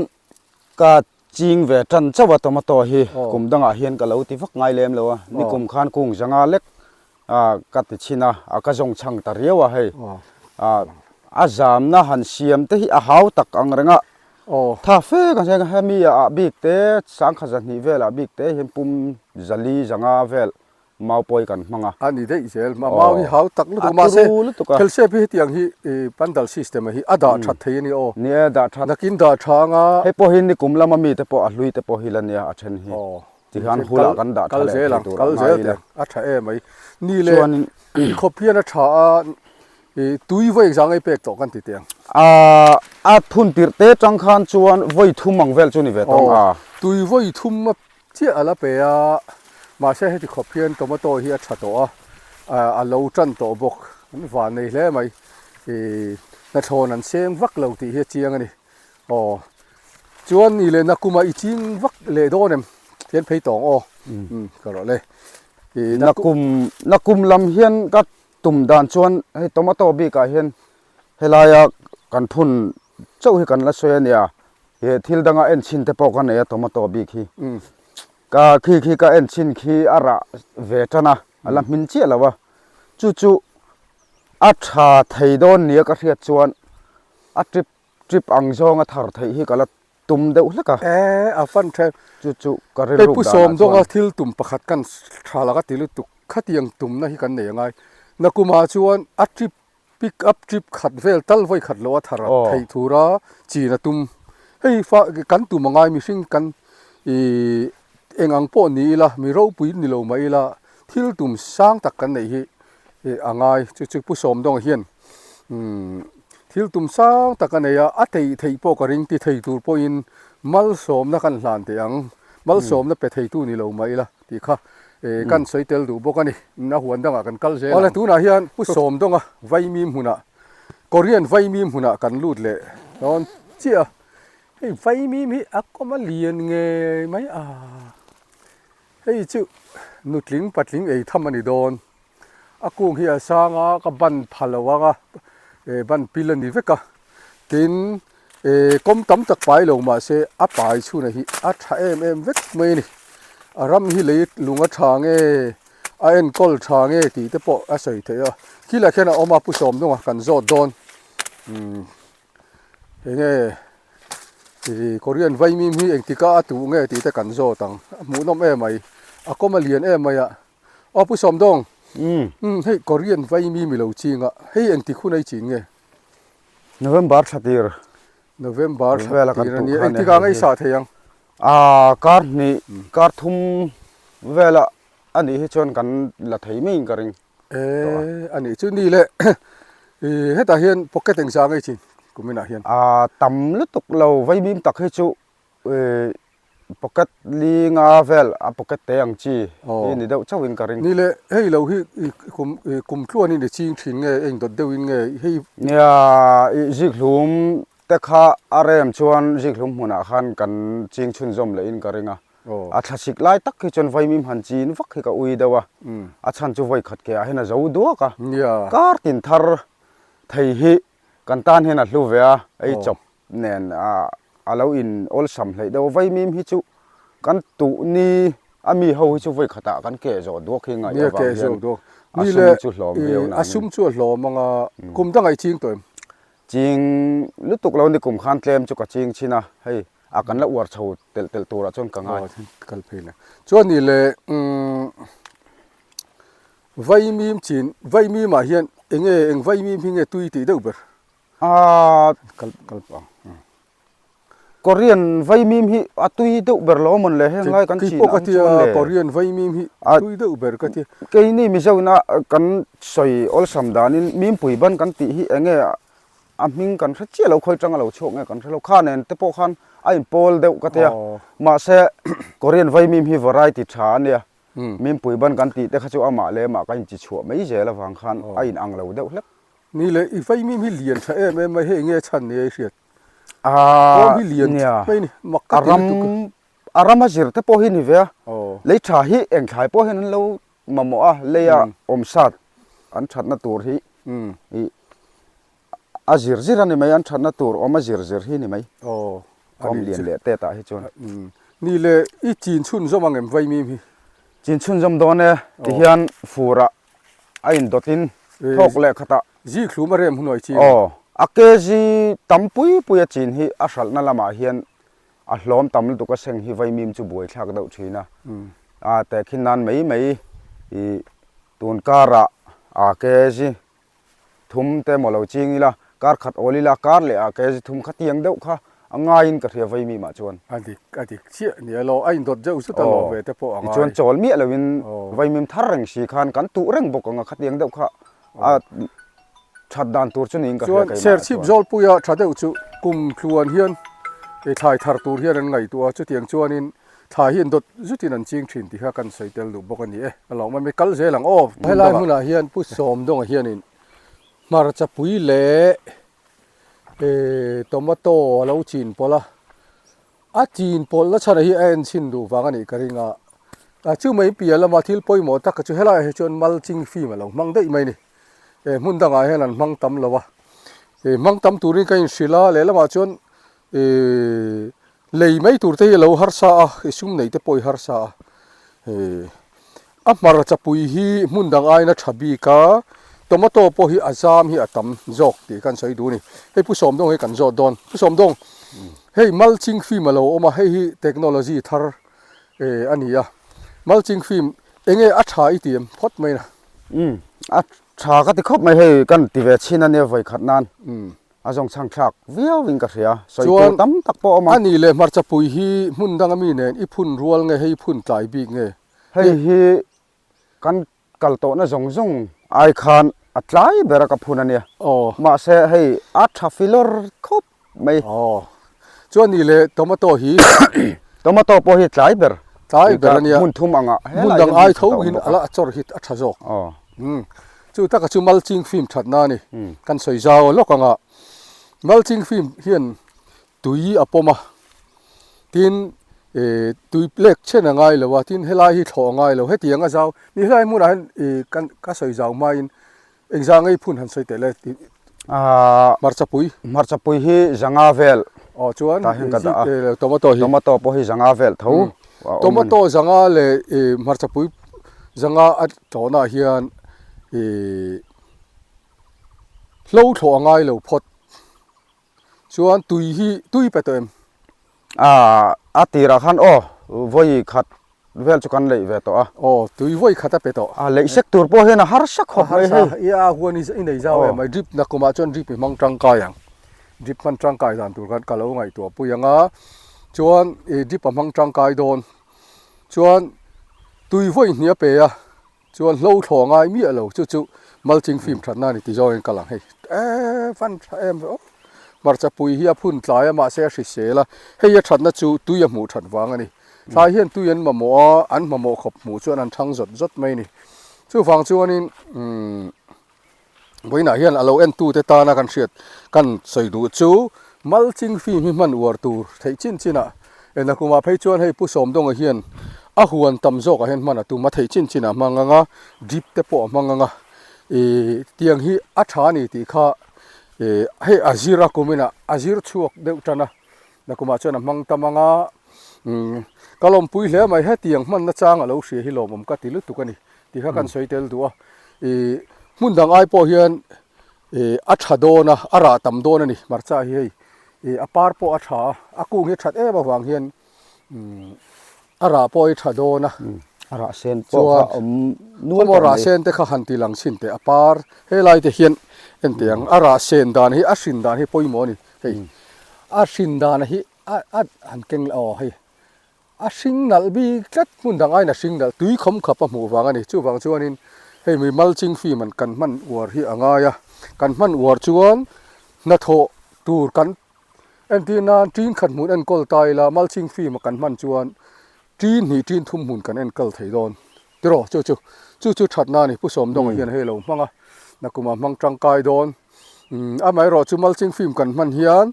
ka ching ve tan chauh a tomato hi kum dangah hian ka lo ti vak ngai lem lo a nikum khan kung zanga lek ka ti chhin a a ka zawng chhang ta riau a hei a zamna han siam te hi a hau tak ang reng a tha fe kan hria hemi ah bik te sangkhat zahnih velah bik te hian pum zali zanga vel mau pawi kan hmang a. A ni daih zel ma mau hi hau tak lutuk mahse thelsep hi hetiang hi pandal system ah hi a dah that thei a ni aw. Ni e dah that. Nakin dah tha anga. Hei pawh hi nikum lama mite pawh a hlui te pawh hi la nia a then hi. Tihian hulah kan dah tha leh thei tur a ngai ila. A tha em ai. Ni leh i khawp hian a tha a, tui vawi engzah ngei pek tawh kan ti teh ang. A thun tirh te tang khan chuan vawi thum ang vel chu ni ve tawng a. Tui vawi thum a chiah a la pe a, mahse heti khawp hian tomato hi a tha tawh a, a lo tan tawh bawk. An van nei hle mai. Hnathlawn an seng vak lo tih hi a chiang a ni. Aw chuan ni leh nakuma i ching vak leh dawn em hian phei tawng aw um ka rawh le i nakum nakum lam hian ka tum dan chuan hei tomato bikah hian helaia kan phun chauh hi kan la sawi a nia he thil danga en chhin te pawh ka nei a tomato bik hi ka khi khi ka en chhin khi a rah ve tan a a la hmin chiah lo a chu chu a tha thei dawn nia ka hriat chuan a trip Trip ang zawnga thar theih hi ka la tum deuh hlek a. E, a fan then. Chu chu ka rilruk danah chuan. Hei Pu Sawmdawnga thil tum pakhat kan tha laka ti lutuk khatiang tumna hi kan nei angai. Nakumah chuan a trip pick up trip khat vel tal vawi khat lo a thar theih tura chin a tum. Hei fa kan tum angai mihring kan i eng ang pawh ni ila mi ropui ni lo mah ila thil tum sang tak kan neih hi a ngai. Chu chu Pu Sawmdawnga hian umm. Thil tum sang tak a nei a, a theih theih pawh ka ring ti thei tur pawhin malsawmna kan hlan teh ang, malsawmna pe theitu ni lo mah ila tih kha kan sawi tel duh bawk a ni. A huan dangah kan kal zel ang. Awle tunah hian Pu Sawmdawnga Vaimim hmunah, Korean Vaimim hmunah kan lut leh dawn chiah a, hei Vaimim hi a kawm a lian ngei mai a, hei chu nutling patling ei tham a ni dawn. A kung hi a sang a, ka ban pha lo ang a, eh ban pil a ni vek a, tin eh kawm tam tak pai lo mah se a pai chhunah hi a tha em em vek mai a ni. A ram hi lei lung a tha nge, a enkawl tha nge tih te pawh a sawi theih a, khilah khian a awm a, Pu Sawmdunga kan zawt dawn umm enge ih Korean vaimim hi engtika a tuh nge tih te kan zawt ang, a hmuhnawm em mai, a kawm a lian em mai a. Aw Pu Sawmdawng, umm hei Korean vaimi mi lo ching a, hei engtik hun a i chin nge? November thla tir. November thla tir a nia, engtik ah nge i sah thei ang? Aa kar hnih, kar thum vela a nih hi chuan kan la thei maiin ka ring. Ee a nih chu ni le hetah hian pocket engzah nge i chin kuminah hian? Aa tam lutuk lo vaimim tak hi chu Pocket li nga vel a pocket te ang chi hi ni deuh chauhin ka ring. Ni le, hei lo hi kum kum tluanin i ching thin nge, eng dawt deuhin nge hei. Nia, i zikhlum te kha a rem chuan zikhlum hmunah khan kan ching chhunzawm lehin ka ring a. A thlasik lai tak hi chuan vaimim han chin vak hi ka ui deuh a, a chhan chu vawikhat ke ah hian a zo duak a. Kar tin thar thei hi kan tan hian a hlu ve a, ei chawp nen a lo in awlsam hleih deuh a, vaimim hi chu kan tuh ni a mi ho hi chu vawi khatah kan keh zawh duak hi ngaih avang hian a sum chu hlawm viau nangin. A sum chu a hlawm ang a, kum dangah i ching tawh em? Ching lutuk lo ni kum khan tlem chu ka ching chin a, hei a kan la uar chho telh telh turah chuan ka ngai. Kal phei le. Chuan ni le vaimim chin, vaimimah hian enge eng vaimim hi nge tui tih deuh ber? A kal kal pah ang. Korean vaimim hi a tui deuh ber lo amawn le heng lai kan chin ang chuan le. Korean vaimim hi a tui deuh ber ka ti. Keini Mizo ina kan sawi awlsam danin mimpui ban kan tih hi enge a hming kan hre chiah lo khawi tanga lo chhuak nge kan hre lo. Kha nen te pawh khan a inpawl deuh ka tia. Mahse Korean vaimim hi variety tha a nia. Mimpui ban kan tih te kha chu amah leh amah ka inchi chhuah mai zel avang khan a inang lo deuh hlek. Ni le, i vaimim hi lian tha em em mai, hei enge chhan ni a i hriat? Kawm hi lian thut mai ni, mak ka ti lutuk a. A ram a zir te pawh hi ni ve a, lei tha hi eng thlai pawh hian an lo mamawh a, leia awm sat an thatna tur hi a zir zir a ni mai, an thatna tur awm a zir zir hi ni mai, kawm lian leh tet ah hi chuan. Ni le, i chin chhunzawm ang em vaimim hi? Chin chhunzawm dawn e, tihian furah a indawtin thawk leh khatah. Zik hlum a rem hunuai chin. Aw, a kg tam pui pui a chin hi a hralhna lamah hian a hlawm tam lutuk a seng hi vaimim chu buaithlak deuh thin a. A tehkhin nan mai mai i tun karah a kg Thum te maw lo ching ila, kar khat awl ila, kar leh ah kg thum kha tiang deuh kha a ngaiin ka hria vaimi mah chuan. A dik, a dik chiah ni a lo, a indawt deuh zut a lo ve te pawh a ngai. Tichuan chawl miah loin vaimim thar reng si khan kan tuh reng bawk ang a, khatiang deuh kha a that dan tur chu niin ka hria keimah ah chuan. Chuan serchhip zawlpuia tha deuh chu kum tluan hian thlai thar tur hian an ngaihtuah a, chutiang chuanin thlai hi indawt zutin an ching thin tih kha kan sawi tel duh bawk a ni e. A lo awm a mi kal zel ang aw. Helai hmunah hian Pu Sawmdawnga hianin hmarcha pui leh tomato a lo chin pawlh a, a chin pawlh na chhan ah hi a en chhin duh vang a nih ka ring a, chu mai piah lama thil pawimawh tak chu helaiah hi chuan mulching film a lo hmang daih mai a ni, hmun dangah hian an hmang tam lo a, hmang tam turin ka inhrilh a lehlamah chuan Ihh lei mai tur te hi a lo harsa a, i sum nei te pawh i harsa a, ihh a hmarcha pui hi hmun dang aiin a tha bik a, tomato pawh hi a zam hi a tam zawk tih kha an sawi duh a ni. Hei Pu Sawmdawng hi kan zawt dawn, Pu Sawmdawng hei mulching film a lo awm a, hei hi technology thar eh a ni a, mulching film enge a tha i ti em phawt mai na? Umm a tha ka ti khawp mai hei kan ti ve chhin a nia vawikhat nan. A zawng chhang thlak viau in ka hria, sawi tur tam tak pawh a awm a. Chuan a nih leh hmarcha pui hi hmun danga mi nen i phun rual nge hei phun tlai bik nge? Hei hi kan kal tawhna zawng zawng ai khan a tlai bera ka phun a nia. Aw. Mahse hei a tha filawr khawp mai. Aw. Chuan nih leh tomato hi. Tomato pawh hi tlai ber. Tlai ber a nia. Hmun thum anga hmun dang ai tho hin ala a chawr hi a tha zawk. Aw. Umm. Chu taka chu mulching film that na a ni. Kan sawi zau lawk anga mulching film hian tui a pawm a, tin ih tui lek chen a ngai lo a, tin helai hi thlawh a ngai lo. Hetiang a zau ni helai hmunah hian ih kan ka sawi zau hmain engzah ngei phun han sawi teh le tih Ahh hmarchapui. Hmarchapui hi zanga vel Aw chuan tah hian ka dah a. Tomato hi. Tomato pawh hi zanga vel tho a awm a ni. Tomato zanga leh ih hmarchapui zanga a tawhnaah hian ih hlo thlawh a ngai lo phawt. Chuan tui hi tui pe tawh em? Aaa a tirah khan aw vawi khat vel chu kan leih ve tawh a. Aw tui vawi khat a pe tawh. A leih sek tur pawh hian a harsa khawp mai hei. A harsa a huan i nei zau em mai drip nakumah chuan drip i hmang tangkai ang. Drip hman tangkai dan tur khan ka lo ngaihtuah pui ang a. Chuan i drip a hmang tangkai dawn. Chuan tui vawi hnih a pe a. Chuan hlo thlawh ngai miah lo chu chu mulching film that na a ni ti zawngin ka lang hei eee fan tha em ve aw hmarcha pui hi a phun tlai a mahse a hrisel a hei a thatna chu tui a hmuh that vang a ni thlai hian tui an mamawh a an mamawh khawp hmuh chuan an thang zawt zawt mai a ni chuvang chuanin umm Vawiinah hian a lo entute tana kan hriat kan sawi duh chu mulching film hi hman uar tur theih chin chinah enna kumah phei chuan hei Pu Sawmdawnga hian a huan tam zawkah hian hman a tum a theih chin chinah hmang ang a drip te pawh a hmang ang a ih tiang hi a tha a ni tih kha ih hei a zir a kuminah a zir chhuak deuh tan a nakumah chuan a hmang tam ang a umm ka lawmpui hle mai hetiang hmanna chang a lo hria hi lawmawm ka ti lutuk a ni. Tih kha kan sawi tel duh a, ih hmun dang ai pawh hian ih a tha dawn a, a rah tam dawn a ni hmarcha hi hei ih a par pawh a tha a, a kung hi a that em avang hian umm a rah pawh hi tha dawn a, a rah sen pawh kha awm nual tawh mai. Rah sen te kha han ti lang chhin teh a par helai te hian en teh ang a rah sen dan hi a hrin dan hi pawimawh a ni hei a hrin dan hi a a han keng aw hei. A hring nalh bik tlat, hmun dang aiin a hring nalh tui khawm khap a hmuh vang a ni. Chuvang chuanin hei mi mulching film an kan hman uar hi a ngai a, kan hman uar chuan hnathawh tur kan entir nan ṭin khat hmun enkawl ta ila mulching film a kan hman chuan ṭin hnih ṭin thum hmun kan enkawl thei dawn tiraw chu chu chu chu thatna a ni. Pu Sawmdawnga hian hei a lo hmang a, nakumah hmang tangkai dawn. Umm amaherawh chu mulching film kan hman hian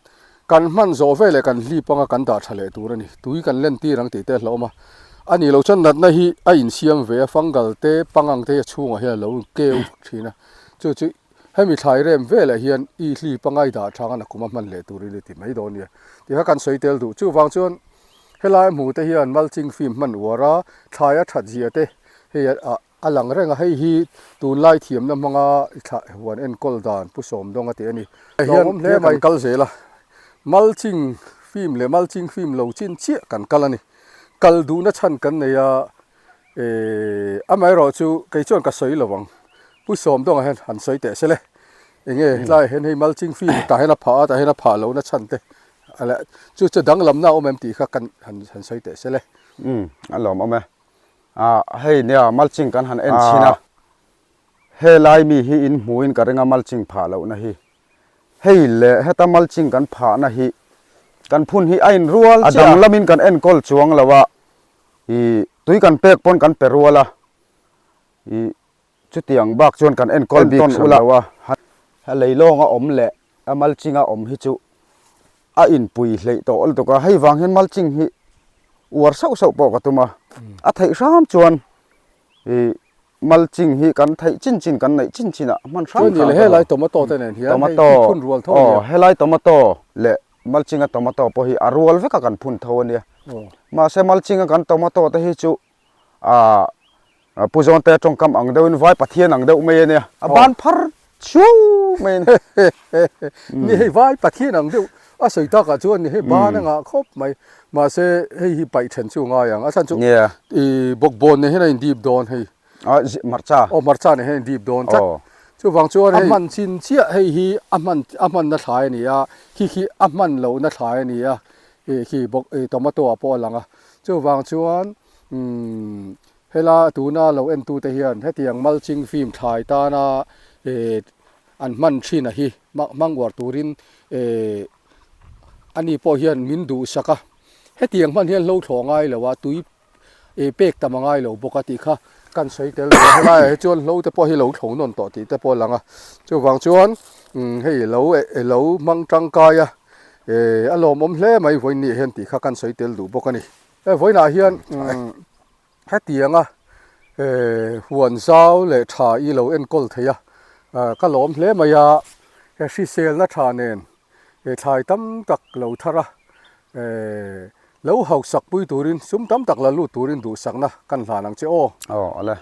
kan hman zawh veleh kan hlip anga kan dah tha leh tur a ni. Tui kan len tir ang tih te a hlauhawm a. A nih loh chuan natna hi a insiam ve a, fungal te pangang te hi a chhungah hian a lo keu thin a. Chu chu hemi thlai rem velah hian i hlip anga i dah tha anga nakum a hman leh turin i ti mai dawn nia tih kha kan sawi tel duh. Chuvang chuan helai hmu te hian mulching film hman uar a, thlai a that zia te hei ah A lang reng a, hei hi tunlai thiamna hmanga i thlah huan enkawl dan Pu Sawmdawnga tih a ni. Hian hle mai kal zel a, mulching film leh mulching film lo chin chiah kan kal a ni. Kal duhna chhan kan nei a, eh amaherawh chu kei chuan ka sawi lo ang. Pu Sawmdawnga hian han sawi teh se le, enge tlaiah hian hei mulching film tah hian a phah a, tah hian a phah lohna chhan te chu chu danglamna a awm em tih kha kan han sawi teh se le. Umm a lawmawm e. Ah hei nia mulching kan han en chhin a, helai mi hi in hmuhin ka ring a mulching phah lohna hi. Hei leh heta mulching kan phahna hi kan phun hi a in rual chiah a. A danglamin kan enkawl chuang lo a, ih tui kan pek pawn kan pe rual a, ih Chutiang bak chuan kan enkawl bik hran lo a, a leilawnga awm leh a mulching a awm hi chu a inpui hleih tawh lutuk a, hei vang hian mulching hi uar sauh sauh pawh ka tum a, a theih hram chuan ih mulching hi kan theih chin chin kan neih chin chin ah hman hram hram ka helai tomato te nen hian tomato aw helai tomato leh mulching a tomato pawh hi a rual vek a kan phun tho a nia, mahse mulching a kan tomato te hi chu Aaa Pu Zawnte tawngkam ang deuhin vai Pathian ang deuh mai a nia, a ban phar chhuau mai a ni. Ni hei vai Pathian ang deuh a sawi takah chuan ni hei ban a ngah khawp mai. Mahse hei hi paih then chu ngai ang, a chhan chu i bawkbawn nen hian a indip dawn hei. A hmarcha. Aw hmarcha nen hian a indip dawn tlat. Chuvang chuan hei a hman chin chiah hei hi a hman a hmanna thlai a ni a, khi khi a hman lohna thlai a ni a, ih khi bawk ih tomato ah pawh a lang a. Chuvang chuan Umm, hela tuna lo entute hian hetiang mulching film thlai tana an hman thin a hi hmang uar turin ani pawh hian min duhsak a, hetiang hman hian hlo thlawh ngai lo a tui pek tam a ngai lo bawk a tih kha kan sawi tel ve a, helaiah hi chuan hlo te pawh hi lo thlo nawn tawh tih te pawh a lang a, chuvang chuan hei lo lo hmang tangkai a a lawmawm hle mai vawiin hian tih kha kan sawi tel duh bawk a ni. Hei vawiinah hian hetianga huan zau leh tha i lo enkawl thei a, ka lawm hle mai a, he hriselna tha nen thlai tam tak lo thar a, lo hausak pui turin sum tam tak la lut turin duhsakna kan hlan ang che aw. Aw ale.